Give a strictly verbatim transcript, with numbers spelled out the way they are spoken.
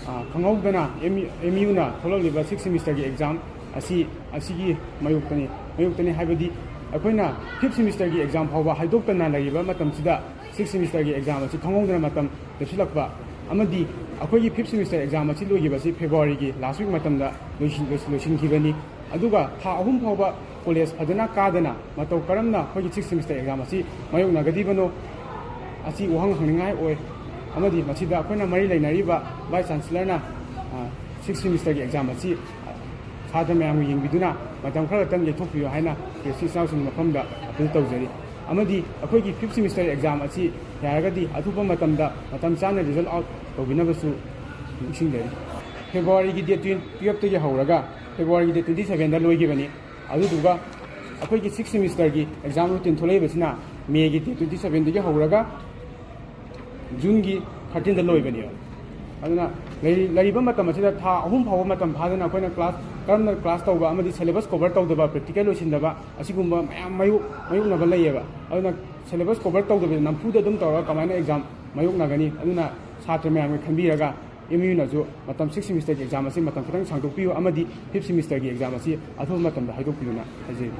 ꯑ, ꯈꯪꯍꯧꯗꯅ M ꯌꯨꯅ ꯊꯣꯛꯂꯛꯂꯤꯕ six ꯁꯦꯃꯤꯁꯇꯔꯒꯤ ꯑꯦꯛꯖꯥꯝ ꯑꯁꯤ, ꯑꯁꯤꯒꯤ ꯃꯥꯌꯣꯛꯇꯅꯤ꯫ ꯃꯥꯌꯣꯛꯇꯅꯤ ꯍꯥꯏꯕꯗꯤ, ꯑꯩꯈꯣꯏꯅ ꯐꯤꯐ ꯁꯦꯃꯤꯁꯇꯔꯒꯤ ꯑꯦꯛꯖꯥꯝ ꯐꯥꯎꯕ ꯍꯥꯏꯗꯣꯛꯇꯅ ꯂꯩꯔꯤꯕ ꯃꯇꯝꯁꯤꯗ, ꯁꯤꯛꯁ ꯁꯦꯃꯤꯁꯇꯔꯒꯤ ꯑꯦꯛꯖꯥꯝ ꯑꯁꯤ ꯈꯪꯍꯧꯗꯅ ꯃꯇꯝ ꯂꯦꯞꯁꯤꯜꯂꯛꯄ ꯑꯃꯗꯤ ꯑꯩꯈꯣꯏꯒꯤ ꯐꯤꯐ ꯁꯦꯃꯤꯁꯇꯔ ꯑꯦꯛꯖꯥꯝ ꯑꯁꯤ ꯂꯣꯏꯈꯤꯕꯁꯤ ꯐꯦꯕ꯭ꯔꯨꯋꯥꯔꯤꯒꯤ ꯂꯥꯁ ꯋꯤꯛ ꯃꯇꯝꯗ ꯂꯣꯏꯁꯤꯟ-, ꯂꯣꯏꯁꯤꯟ-, ꯂꯣꯏꯁꯤꯟꯈꯤꯕꯅꯤ꯫ ꯑꯗꯨꯒ ꯊꯥ ꯑꯍꯨꯝ ꯐꯥꯎꯕ ꯀꯣꯂꯦꯖ ꯐꯖꯅ ꯀꯥꯗꯅ ꯃꯇꯧ ꯀꯔꯝꯅ ꯑꯩꯈꯣꯏꯒꯤ ꯁꯤꯛꯁ ꯁꯦꯃꯤꯁꯇꯔ ꯑꯦꯛꯖꯥꯝ ꯑꯁꯤ ꯃꯥꯌꯣꯛꯅꯒꯗꯤꯕꯅꯣ? ꯑꯁꯤ ꯋꯥꯍꯪ ꯍꯪꯅꯤꯡꯉꯥꯏ ꯑꯣꯏ꯫ ꯑꯃꯗꯤ ꯃꯁꯤꯗ ꯑꯩꯈꯣꯏꯅ ꯃꯔꯤ ꯂꯩꯅꯔꯤꯕ ꯚꯥꯏꯁ ꯆꯥꯟꯁꯦꯂꯔꯅ, ꯑ, ꯁꯤꯛꯁ ꯁꯦꯃꯤꯁꯇꯔꯒꯤ ꯑꯦꯛꯖꯥꯝ ꯑꯁꯤ ꯁꯥꯇ꯭ꯔ ꯃꯌꯥꯝꯅ ꯌꯦꯡꯕꯤꯗꯨꯅ ꯃꯇꯝ ꯈꯔ ꯈꯛꯇꯪ ꯌꯩꯊꯣꯛꯄꯤꯌꯨ ꯍꯥꯏꯅ ꯄ꯭ꯔꯦꯁ ꯏꯆꯤꯟ ꯏꯅꯥꯎꯁꯤꯡꯒꯤ ꯃꯐꯝꯗ ꯑꯄꯤꯜ ꯇꯧꯖꯔꯤ꯫ ꯑꯃꯗꯤ ꯑꯩꯈꯣꯏꯒꯤ ꯐꯤꯐ ꯁꯦꯃꯤꯁꯇꯔ ꯑꯦꯛꯖꯥꯝ ꯑꯁꯤ ꯌꯥꯔꯒꯗꯤ ꯑꯊꯨꯕ ꯃꯇꯝꯗ ꯃꯇꯝ ꯆꯥꯅ ꯔꯤꯖꯜ ꯑꯥꯎꯠ ꯇꯧꯕꯤꯅꯕꯁꯨ ꯅꯤꯡꯁꯤꯡꯖꯔꯤ꯫ ꯐꯦꯕ꯭ꯔꯨꯋꯥꯔꯤꯒꯤ ꯗꯦꯠ ꯇꯨꯌꯦꯜꯞꯇꯒꯤ ꯍꯧꯔꯒ ꯐꯦꯕ꯭ꯔꯨꯋꯥꯔꯤꯒꯤ ꯗꯦꯠ ꯇ꯭ꯋꯦꯟꯇꯤ ꯁꯕꯦꯟꯗ ꯂꯣꯏꯈꯤꯕꯅꯤ꯫ ꯑꯗꯨꯗꯨꯒ ꯑꯩꯈꯣꯏꯒꯤ ꯁꯤꯛꯁ ꯁꯦꯃꯤꯁꯇꯔꯒꯤ ꯑꯦꯛꯖꯥꯝ ꯔꯨꯇꯤꯟ ꯊꯣꯛꯂꯛꯏꯕꯁꯤꯅ ꯃꯦꯒꯤ ꯗꯦꯠ ꯇ꯭ꯋꯦꯟꯇꯤ ꯁꯕꯦꯟꯗꯒꯤ ꯍꯧꯔꯒ ꯖꯨꯟꯒꯤ ꯊꯥꯔꯇꯤꯟꯗ ꯂꯣꯏꯕꯅꯦꯕ꯫ ꯑꯗꯨꯅ ꯂꯩꯔꯤ-, ꯂꯩꯔꯤꯕ ꯃꯇꯝ ꯑꯁꯤꯗ ꯊꯥ ꯑꯍꯨꯝ ꯐꯥꯎꯕ ꯃꯇꯝ ꯐꯥꯗꯅ ꯑꯩꯈꯣꯏꯅ ꯀ꯭ꯂꯥꯁ, ꯀꯔꯝꯅ ꯀ꯭ꯂꯥꯁ ꯇꯧꯕ ꯑꯃꯗꯤ ꯁꯦꯂꯦꯕꯁ ꯀꯣꯚꯔ ꯇꯧꯗꯕ, ꯄ꯭ꯔꯦꯛꯇꯤꯀꯦꯜ ꯂꯣꯏꯁꯤꯟꯗꯕ, ꯑꯁꯤꯒꯨꯝꯕ ꯃꯌꯥꯝ ꯃꯥꯌꯣꯛ-, ꯃꯥꯌꯣꯛꯅꯕ ꯂꯩꯌꯦꯕ꯫ ꯑꯗꯨꯅ ꯁꯦꯂꯦꯕꯁ ꯀꯣꯚꯔ ꯇꯧꯗꯕꯤꯗ ꯅꯝꯐꯨꯗ ꯑꯗꯨꯝ ꯇꯧꯔꯒ ꯀꯃꯥꯏꯅ ꯑꯦꯛꯖꯥꯝ ꯃꯥꯌꯣꯛꯅꯒꯅꯤ? ꯑꯗꯨꯅ ꯁꯥꯇ꯭ꯔ ꯃꯌꯥꯝꯒꯤ ꯈꯟꯕꯤꯔꯒ ꯑꯦꯝ ꯌꯨꯅꯁꯨ ꯃꯇꯝ, ꯁꯤꯛꯁ ꯁꯦꯃꯤꯁꯇꯔꯒꯤ ꯑꯦꯛꯖꯥꯝ ꯑꯁꯤ ꯃꯇꯝ ꯈꯤꯇꯪ ꯁꯥꯡꯗꯣꯛꯄꯤꯌꯨ ꯑꯃꯗꯤ ꯐꯤꯐ ꯁꯦꯃꯤꯁꯇꯔꯒꯤ ꯑꯦꯛꯖꯥꯝ ꯑꯁꯤ ꯑꯊꯨꯕ ꯃꯇꯝꯗ ꯍꯥꯏꯗꯣꯛꯄꯤꯌꯨꯅ ꯍꯥꯏꯖꯔꯤ꯫